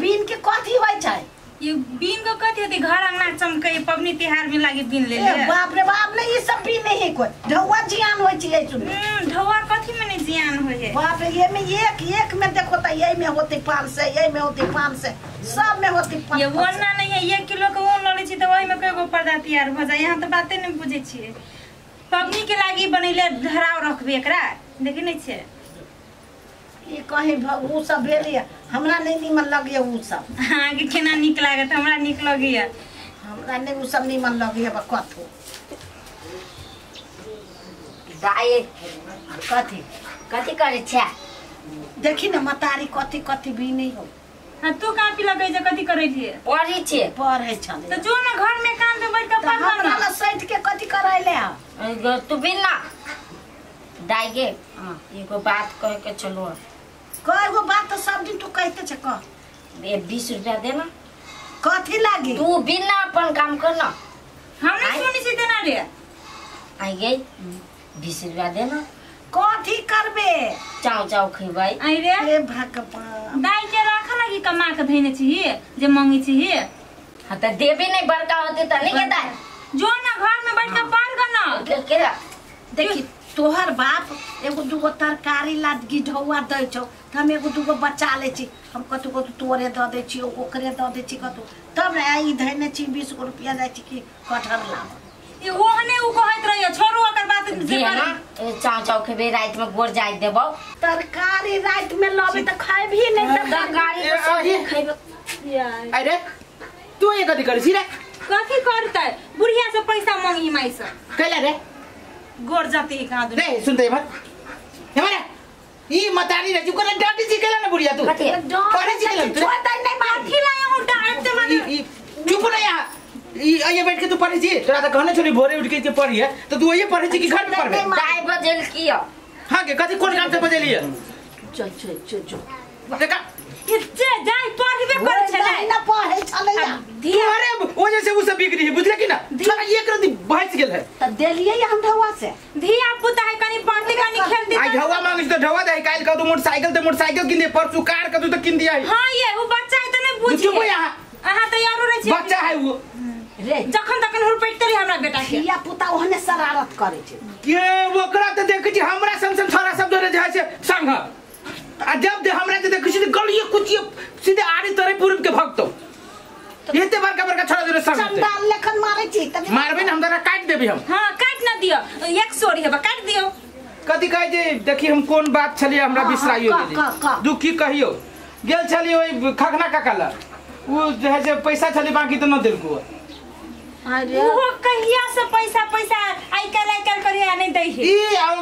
Bean के कथी होय छै? ये बीन के कथी होती? घर अंगना चमके पबनी तिहार में लागी बीन ले ले। बाप रे बाप, नहीं ई सब बीन नहीं कोई ढौआ जियान होय छै सुन। ढौआ कथी में नहीं जियान होय है? बाप रे, ये में एक एक में देखो त ये में होते 500, ये में होते 500, सब में होते 500। ये ओना नहीं है, 1 किलो के ऊन लले छी त ओही में कएगो पर्दा तैयार भ जाय। यहां त बाते नहीं बुझै छियै। पबनी के लागी बनैले धराव रखबे एकरा, देखै नहीं छियै? ई कहीं उ सब भेल, हमरा नहीं नीमन लगे उ सब। अहाँ के केना नीक लागत? हमरा नीक लगैया। हमरा नहीं उ सब नीमन लगैया। कथो दाई कथी कथी करै छै? देखी न मतारी कथी कथी भी नहीं हो। हां तू कापी लगै जे कथी करै छियै? पढ़ै छियै। पढ़ै छलै त जो न घर में काम पे बैठ के पढ़ हमरा ल सैठ के कथी करैले आ तू बिन ना दाई के एगो बात कह के चलो। कएगो बात तो सब दिन तू कहते छे। कह ए 20 रुपया देना। कथी लागी? तू बिना अपन काम कर ना। हम नहीं सुनी छी देना रे। आई गई 20 रुपया देना। कथी करबे? चाव चाव खेबै। आई रे हे भगवान, दाई के राख लागी कमा के धइने छी जे मंगी छी। हां त देबे नहीं, बड़का होते त नहीं के दाई। जो ना घर में बैठ के पढ़ ग ना। के देखी तोहर बाप एगो दूगो तरकारी ला ढौआ दै छौ त हम एगो दूगो बचा लै छी। हम कतौ कतौ तोरे दऽ दै छी, ओकरे दऽ दै छी कतौ, तब ने ई धैने छी 20 गो रुपया जाइ छी कि कटहर लाब। ई ओहने उ कहैत रहैया, छोड़ू ओकर बात। चाव चाव खेबै, राति में गोर जाय देबौ। तरकारी राति में लबे त खाइबही नहीं त तरकारी त सब खैबे। अरे तू ये कथी करै छी रे? कथी करतै? बुढ़िया से पैसा मांगी माई से। कैला रे? गोर जाती है कहां नहीं सुनते मत हमारे ई मतारी रे चुकला डांटी छी केला ना बुढ़िया तू पढ़े छी केला तू छोड़ नहीं माथी लाया हूं डांट माने। ई चुप ना यहां ई आइए बैठ के तू पढ़े छी। तोरा त कहने छोरी भोरे उठ के जे पढ़ी है त तू ओये पढ़े छी कि घर में पढ़बे? दाई बजेल किया? हां के कथी कोन काम से बजेलिए? चल चल चल चल देखा ये जे जाय पढ़बे करे छलै ना पढ़े छलै अरे वजह से उ सब बिगड़ी है, बुझले कि ना? छोरा एक रति बहस गेल है त देलिए हम ढौआ से। धिया पुता है कनी पढ़ते कनी खेलते। आई ढौआ मांगिस त ढौआ दे, काल कह तू मोटरसाइकिल त मोटरसाइकिल किन दे, परसू कार कह तू त किन दिया। हां ये उ बच्चा है त नहीं बुझी। चुप यहां अहां त यारो रहे छी, बच्चा है वो रे। जखन तखन हुरपैत रही हमरा बेटा के। धिया पुता ओहने शरारत करे छै के ओकरा त देखै छी हमरा संग संग छोरा सब जोरे जाय छै संग। आ जब दे हमरा जे देखै छी गलिए कुचिए सीधे आरी तरे पूर्व के भगतो। एते बड़का बड़का छोरा जोरे संग चंडाल लेखन मारै छी त मारबे न हम तोरा काट देबी हम। हां काट न दियो, एक सोरी हेबा काट दियो। कथी कहै जे देखी हम कोन बात छलिए हमरा बिसराइयो गेली। दुखी कहियो गेल छलिए ओइ खगना काका ल, उ जे है जे पैसा छली बाकी त न देलको। अरे उहो कहिया से पैसा पैसा आइ काल करिया नहीं दै है। ई आ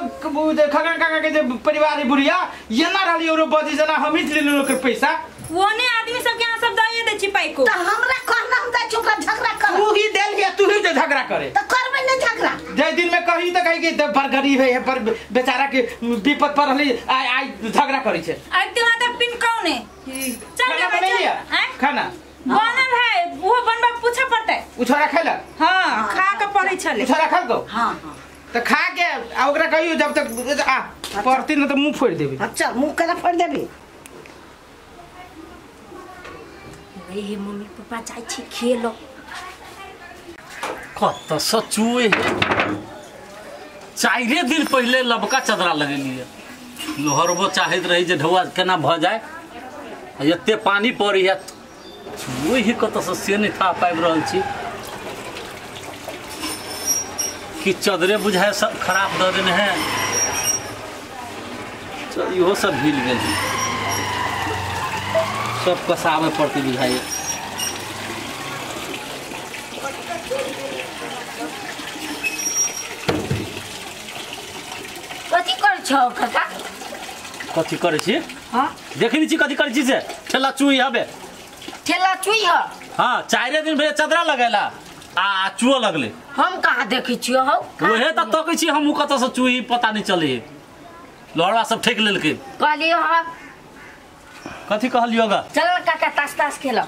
खगन काका के जे परिवार है बुढ़िया एना रहली औरो बजी जना हम ही लेलु ओकर पैसा। ओने आदमी सब के यहाँ सब दए दै छी पाइ को। त हमरा कहना हम जाइ छी ओकरा झगड़ा कर। तू ही देल के तू ही जे झगड़ा करे त करबै नहीं झगड़ा। जे दिन में कही त कही के पर गरीब है पर बेचारा के विपद पर रहली आइ आइ झगड़ा करै छै। आइ ते वहां त पिन कौन है? चल खाना बनेलिया? खाना बनल है, वो बनबा पूछे पड़तै। उ छोरा खेला? हां खा के पड़ै छले। उ छोरा खेलको? हां हां त खा के आ ओकरा कहियो जब तक आ पड़ती न त मुंह फोड़ देबी। अच्छा मुंह केना फोड़ देबी? हे मम्मी पापा जाइ छी खेलो। कत सचुए है, 4 दिन पहले लबका चदरा लगेलिए। लोहरबो चाहत रही जे ढौआ केना भ जाए, एते पानी पड़ी है वही कत से नहीं था पाबि रहल छी कि चदरे बुझाए सब खराब दऽ देने है। इहो सब हिल गेल, सब कसाबे पड़तै बुझाइए। कथी करै छौ काका? कथी करै छी? हां देखै नै छी कथी करै छी से? ठेला चुई हबे। ठेला चुई ह? हां 4 दिन भेल चदरा लगेला आ चुओ लगले। हम कहाँ देखै छियो हौ? ओहे त तकै छी हम कत से चुई पता नहीं चले। लोहरा सब ठेक लेलकै। कहलियो ह कथी कहलियो गा? चल काका तास तास खेल।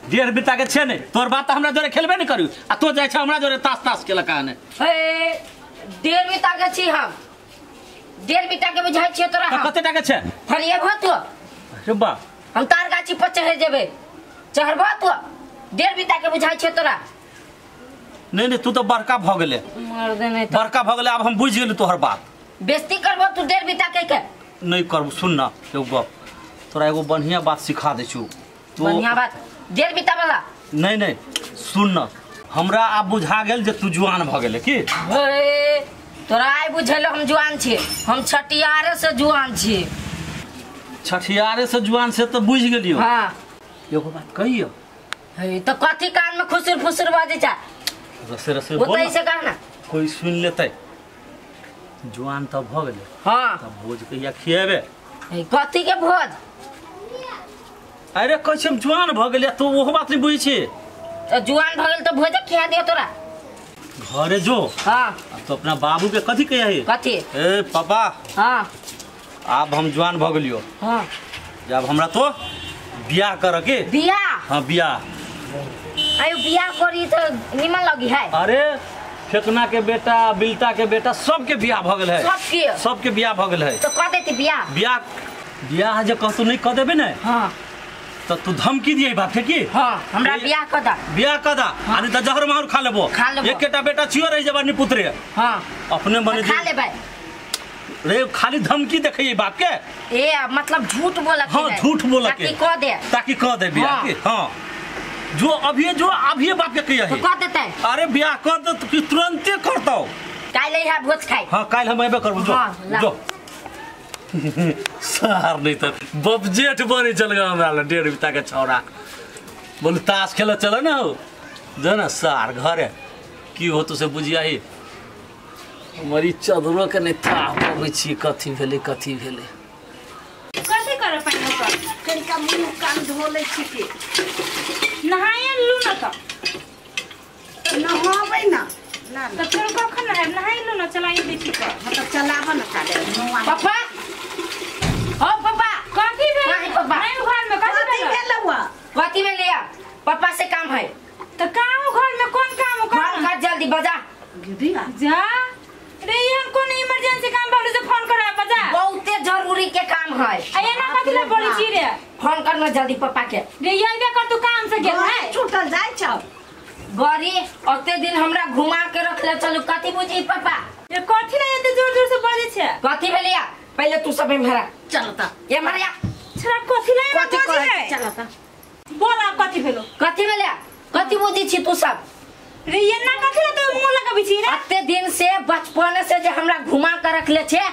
डेढ़ बिता के छे ने तोर बात त हमरा जोरे खेलबे नहीं करू आ तो जाय छ हमरा जोरे तास तास खेल काने। हे डेढ़ बिता के छी हम, डेढ़ बिता के बुझाय छियो तोरा। कते टाका छे? फरिया भ तो। अरे बा हम तार गाछी पर चढ़ जेबे। चढ़बो तू डेढ़ बीता के बुझाई छे तोरा। नहीं नहीं तू तो बड़का भ गेले। मर दे नहीं बड़का भ गेले, अब हम बुझ गेली तोहर बात। बेइज्जती करबो तू डेढ़ बीता के के नहीं करबो। सुन ना एगो गप, तोरा एगो बढ़िया बात सिखा दै छु। बढ़िया बात डेढ़ बीता वाला? नहीं नहीं सुन ना, हमरा आब बुझा गेल जे तू जुआन भ गेले की। हे तोरा आइ बुझेलो हम जुआन छी, हम छठियारे से जुआन छी। छठियारे से जुआन से तो बुझ गेलियो। हां एगो बात कहियो। हे तो कथी कान में खुसुर फुसुर बाजे जा? रसे रसे बोल। ओतै से कह ना कोई सुन लेतै। जुआन त भ गेले। हां तब भोज कहिया खिएबे? हे कथी के भोज? अरे कहै हम जुआन भ गेले तो ओहो बात नहीं बुझै छी। तो जुआन भ गेल तो भोज खिया दियो तोरा घरे जो। हां तो अपना बाबू के कथी कहिए? कथी? ए पापा। हां आब हम जुआन भ गेलियो। हां जब हमरा तो बियाह कर के। बियाह? हां बियाह। आयो बियाह करी तो निमन लगी है। अरे फेकना के बेटा बिलता के बेटा सबके बियाह भ गेल है। सबके? सबके बियाह भ गेल है। तो क देती बियाह? बियाह बियाह जे कहतू नहीं क देबे ने। हां तो तू धमकी दिए बाप के की। हां हमरा बियाह क दा। बियाह क दा। अरे त जहर मार खा लेबो। एकेटा बेटा छियो रहि जेबा नि पुत्रे। हां अपने बने खा लेबै रे। खाली धमकी देखइए बाप के। ए मतलब झूठ बोला के। हां झूठ बोला के ताकि क दे, ताकि क दे बियाह के। हां जो अभी बाप के कहिए तो क देतै। अरे बियाह कर दे तो तुरंते करतौ। काल है भोज खाई। हां काल हम आबे करबो। जो जो सार नहीं तो बप जेठ बने चल गया हमरा ल डेढ़ बिता के छौड़ा। बोल ताश खेल चल ना हो जो ना सार घरे की हो तो से बुझिया ही हमारी चदरो के नहीं था पबै छी कथी भेलै कथी भेलै। कथी करे पानी पर कनिका मुंह कान धो लै छी के नहाए लू न त नहाबै ना ना त फेर कखन नहाएब? नहाइ लू न चलाइ दै छी त। हां त चलाब न काले नुआ। पापा ओ पापा कथी भेल? नहीं पापा नहीं घर में कथी भेल? कथी भेल या पापा से काम है। त काम घर में कोन काम? फोन कर जल्दी बजा दीदी जा रे। यहाँ कोन इमरजेंसी काम भले से फोन करा बजा। बहुते जरूरी के काम है। आ एना कथी ले बोलै छी रे? फोन करना जल्दी पापा के। रे आइबे कर तू काम से गेल है। छूटल जाय छौ गरी ओते दिन हमरा घुमा के रखले चलू कथी बुझी पापा? ये कथी ले एते जोर जोर से बजै छै? कथी भेलिया? पहले तू सब एम्हरा चल त एम्हरा छरा कथी ले कथी कहै चल त बोल आब कथी भेलो? कथी भेलिया? कथी बुझी छी तू सब? रे एना कथी ले तू मुंह लगाबै छी रे? अते दिन से बचपन से जे हमरा घुमा के रखले छे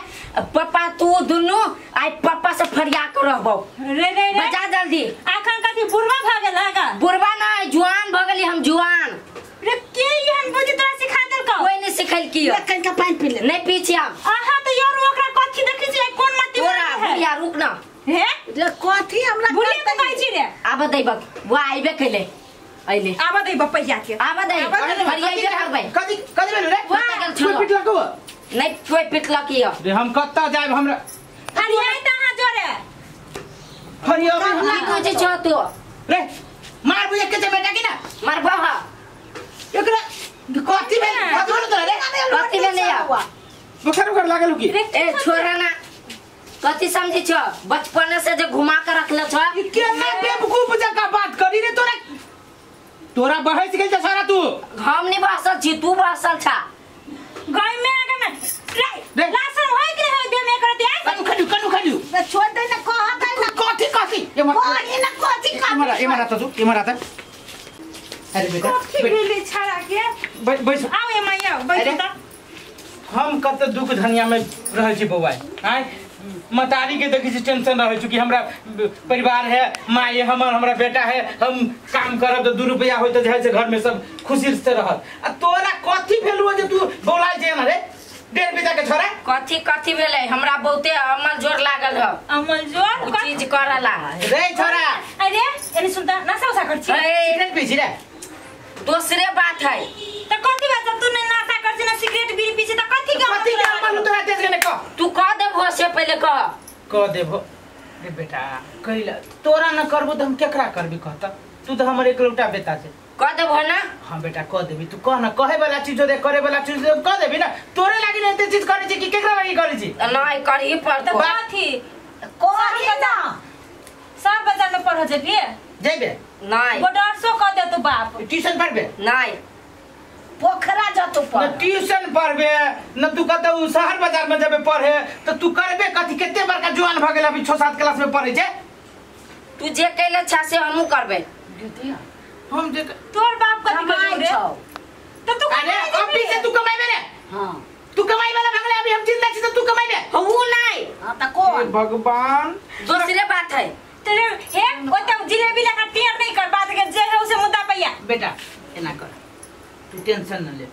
पापा तू दुनु आई पापा से फरिया के रहबो। रे रे रे बजा जल्दी। आखन कथी बुढ़वा भ गेल है? बुढ़वा नहीं जुआन भ गेली हम जुआन। रे के एहन बुद्धि तोरा सिखा देलकौ? कोई नहीं सिखल की। ले कनिका पानी पी ले। नहीं पी छी हम। आहा त यार ओकरा कथी देखै छी कोन मति तोरा बुढ़िया रुक ना। हे रे कथी हमरा बुढ़िया के कहै छी रे? आब दै बक वो आइबे कैले अइले आब दै बपैया के आब दै फरियाइबे करबै। कथी कथी भेल रे? कोई पिटलक हो? नहीं कोई पिटलक यो रे। हम कत्ता जायब हमरा फरियाई त अहाँ जोरे फरियाबै की बुझै छौ तू रे? मार बुझे के बेटा की ना मारबो। हां एकरा कथी भेल? कथी भेल तोरा रे? कथी भेल या बुखार उखार लागल की? ए छोरा ना कथी समझी छौ? बचपन से जे घुमा के रखले छौ। ई केना बेवकूफ जका बात करी रे तोरा? तोरा बहस गेल छ सारा तू। हम नहीं बहसल छी तू बहसल छा। गाय में आगे में रे लासन होय के होय दे में कर दे। कनु खजू कनु खजू रे छोड़ दे ना कह दे ना कथी कथी कथी ना कथी एमरा एमरा त तू एमरा त। अरे बेटा कथी भेलै छाड़ा के? बैस आउ ए माई आउ बैठ त। हम कत दुख धनिया में रहै छी बौआ। आय मतारी के देखै छी टेंशन रहै छी कि हमरा परिवार है माँ है हमर हमरा बेटा है हम काम करब त 2 रुपया होइत जे है से घर में सब खुशी से रहत। आ तोरा कथी भेलु जे तू बोलाइ जे ना रे डेढ़ बीता के छोरा? कथी कथी भेलै? हमरा बहुते अमल जोर लागल ह। अमल जोर चीज करला रे छोरा। अरे एने सुनता नशा उसा कर छी? सिगरेट पी छी रे? दूसरे बात है। त कथी बात जब तू ने नशा कर छी ना सिगरेट बीड़ी पी छी त कथी के कथी के अमल तोरा तेज के ने कह तू कह देबो से पहले कह कह देबो रे बेटा कहिला तोरा न करबो त हम केकरा करबी कहता? तू त हमर एकलौटा बेटा छे। कह देबो ना? हां बेटा कह देबी। तू कह ना कहे वाला चीज दे करे वाला चीज दे कह देबी ना। तोरे लागी ने एते चीज करे छी कि केकरा लागी करे छी? नहीं करही पड़तो। कथी कही ना सब बाजार में पढ़ जेबी जेबे नहीं बॉर्डर सो कह दे तो बाप ट्यूशन पढ़बे नहीं पोखरा जतो न पर ट्यूशन पढ़बे न तू कतौ शहर बाजार में जेबे पढ़े त तू करबे कथि कते बड़का जवान भ गेल अभी 6 7 क्लास में पढ़े छे तू जे कैले छा से हमहू करबे हम जे तोर बाप कथि कमाई करू रे छौ त तू अरे अभी से तू कमाइबे रे हां तू कमाई वाला भगले अभी हम जिंदा छी त तू कमाइबे हमहू नहीं हां त कोन भगवान दूसरे बात है तेरे हे ओते जिलेबी लगा टेर नहीं कर बात के जे है उसे मुद्दा पैया बेटा एना कर तू टेंशन न ले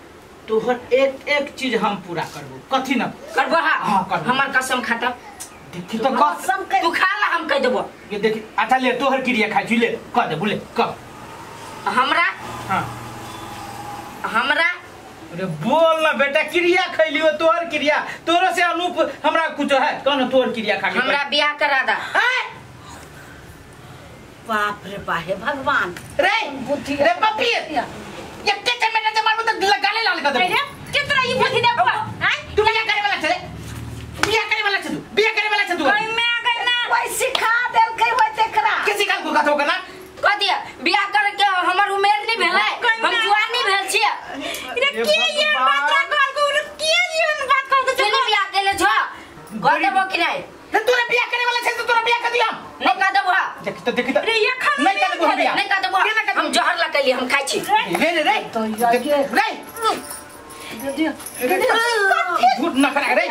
तोहर एक एक चीज हम पूरा करबो कथि न करबो हां हां करबो हमर कसम खाता देखी तो कसम के तू खा ला हम कह देबो ये देखी अच्छा ले तोहर क्रिया खाइ छी ले कह दे बोले कह हमरा हां हमरा अरे बोल ना बेटा क्रिया खैलियो तोहर क्रिया तोरो से अनूप हमरा कुछ है कौन तोहर क्रिया खा के हमरा बियाह करा दा हैं? बाप रे बा हे भगवान रे बुद्धि रे पपी ये के चमेटा से मारबो त गाले लाल कर अरे देबो केतना ई बुद्धि दे बुआ हैं तू बियाह करे वाला छे बियाह करे वाला छे तू बियाह करे वाला छे तू कहीं में आ गई ना कोई सिखा देलकै ओइ तेकरा के सिखाल को कथो करना कह दिया बियाह कर के हमर उमेर नहीं भेलै हम जुआन नहीं भेल छियै रे के ये बात कहल को रे के ये बात कहल तू नहीं बियाह केले छो कह देबो कि नहीं रे तोरा बियाह करे वाला छे तो तोरा बियाह कर दिया हम नहीं कह देबो हां देखी तो देखी तो रे ये खाना नहीं कर देबो हम बियाह नहीं कह देबो केना कर हम जहर लगैली हम खाइ छी रे रे रे तो ये रे झूठ न करा रे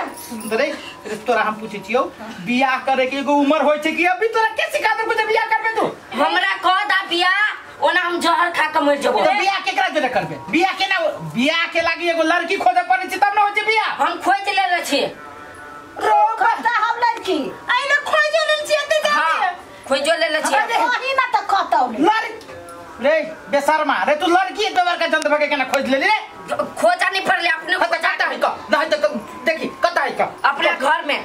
रे रे तोरा हम पूछै छियौ बियाह करे के एगो उम्र होय छै कि अभी तोरा के सिखा देलको जे बियाह करबे तू हमरा कह दा बियाह ओना हम जहर खा के मर जेबो तो बियाह केकरा जोरे करबे बियाह केना बियाह के लागी एगो लड़की खोजे पड़ै छै तब न होय छै बियाह हम खोज लेले छी रोकता हम लड़की आइले खोज लेल छियै ते हां खोजो लेले छी कहीं ना त कतौ ने लड़की रे बेशर्मा रे तू लड़की एक बार का जंत भगे केना खोज लेली रे खोजा नहीं पड़ले अपने कत कत है क नहीं त देखी कत है क अपना घर में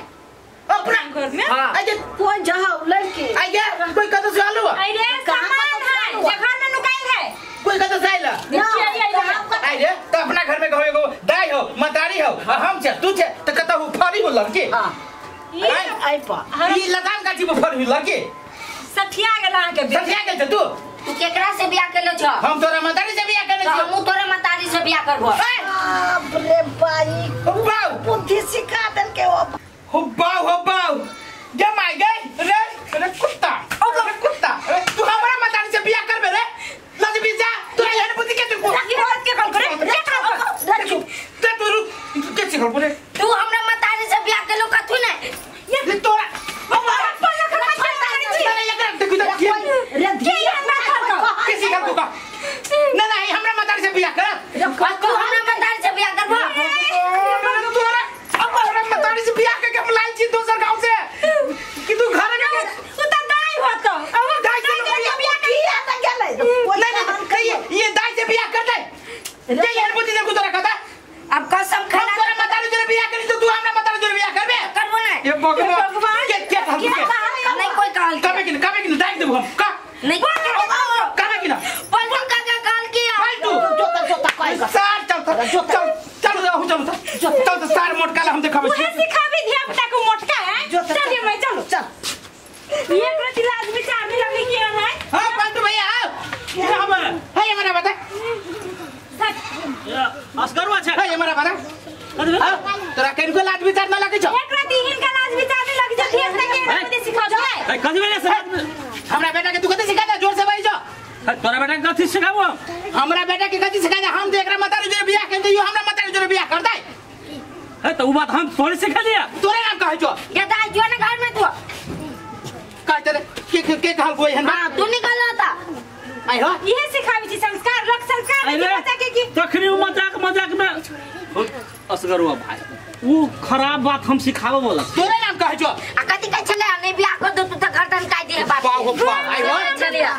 अपना घर में हां आइए कोई जाओ लड़की आइए कोई कत से आलू अरे सामान है जे घर में नुकाइल है कोई कत से आइला आई रे तो अपना घर में कहो एगो दाई हो मतारी हो आ हम छे तू छे त कत हो फरी हो लड़की हां आई आई पा ई लगान गाछी में फरी हो लड़की सठिया गेल अहाँ के सठिया गेल छे तू तू केकरा से बियाह केले छो हम तोरा मतारी से बियाह करने तो छियो हमहू तोरे मतारी से बियाह करबो बाप रे बाई बाऊ बुद्धि सिखा देलकै ओ हो बाऊ हो बाऊ जमाई गए रे रे कुत्ता ओ रे कुत्ता रे तू हमरा मतारी से बियाह करबे रे लजबी जा तोरा एहन बुद्धि के तू ये बात के कल करे रे चुप ते तू रुक के सिखल बोले तू हमरा मतारी से बियाह केलो कथु ने ये तोरा रे के के सिखल को का ना ना हमरा मतारी से बियाह कर तू हमरा मतारी से बियाह करबो तोरा हमरा मतारी से बियाह करके हम लाइल छी दोसर गांव से कि तू घर में उ त दाई होत अब दाई से बियाह किया त गेलै नहीं नहीं ये दाई से बियाह कर दे ये यार बुद्धि देखो तोरा कथा अब कसम हम खा तोरा मतारी जोरे बियाह करी तो तू हमरा मतारी जोरे बियाह करबे करबो ने ये भगवान के के कहल के नहीं कोई कहल कबे कि कबे कि दाई देबो हम का नहीं कबे कि ना पलटू काका कहल किया फालतू जोता जोता कह सार चल चल चल चल चल चल चल सार मोटका ला हम देखाबै उहे छी सिखाबी धिया पुता को मोटका है चलिए मैं चलो चल ये प्रति लाज विचार नहीं लगे कि है हां फालतू भैया आओ ये हमर है हमरा बता असगरवा छै है हमरा बता तोरा कनको लाज विचार न लगै छौ एक राति हिनका लाज विचार नहीं लगे छै धिया पुता के बुद्धि सिखाबी ए कथि भेलै से हमरा बेटा के तू कथि सिखा दे जोर से बाजि जो तोरा बेटा के कथि सिखाबो हमरा बेटा के कथि सिखा दे हम तो एकरा मतारी जोरे बियाह कर दियो हमरा मतारी जोरे बियाह कर दे है तो उ बात हम थोड़ी सिखेलिया तोरे नाम कहै छौ ये दाई जो ने घर में तू कहते रे के के के कहल कोई हन हां तू निकल था आई हो इहे सिखाबी छी संस्कार रख संस्कार अरे बच्चा के की तखनी उ मजाक मजाक में असगरवा भाई उ खराब बात हम सिखाबो बोला तोरे नाम कहै छौ आ कथि कहै छले नहीं बियाह कर दो तू त गर्दन काट दे बाप बाप हो बाप आई हो छलिया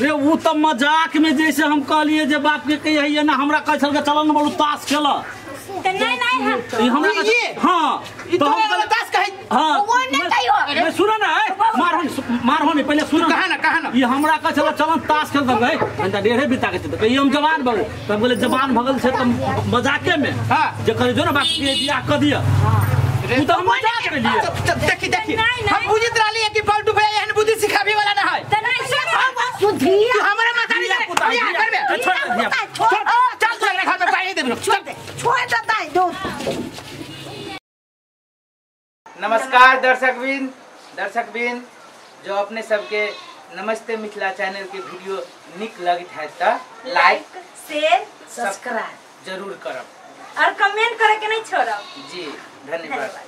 रे उ त मजाक में जैसे हम कहलिए जे बाप के कहिए ना हमरा कहै छल के चल न बोलू ताश खेल त नहीं नहीं हम ई हमरा ये? हां ई तो हम तोरे तास कहै हां वो नहीं कहियो नहीं सुनो ना ए, मारहो नहीं पहले सुनो कहा ना कहा ना ये हमरा कहै छल चलन ताश खेल गए अंता डेढ़े बिता के त हम जवान भगल तब बोले जवान भगल छै त मजाके में हां जे कहे जो ना बाप के बियाह कर दिया उ त हम मजाक में लिए देखी देखी नहीं, नहीं। हम बुझित रहली कि पलटू भैया एहन बुद्धि सिखाबी भाभी वाला ना है। त नहीं सुन तू धिया तू हमरा मतारी बियाह करबे। छोड़ दे, छोड़, चल तू एकरा घर में पाई देबी। छोड़ दे, छोड़ दे दाई दो। नमस्कार दर्शकबिन, दर्शकबिन जो अपने सबके नमस्ते मिथिला चैनल के वीडियो निक लगित है त लाइक शेयर सब्सक्राइब जरूर करब और कमेंट करे के नहीं छोड़ब जी। धन्यवाद।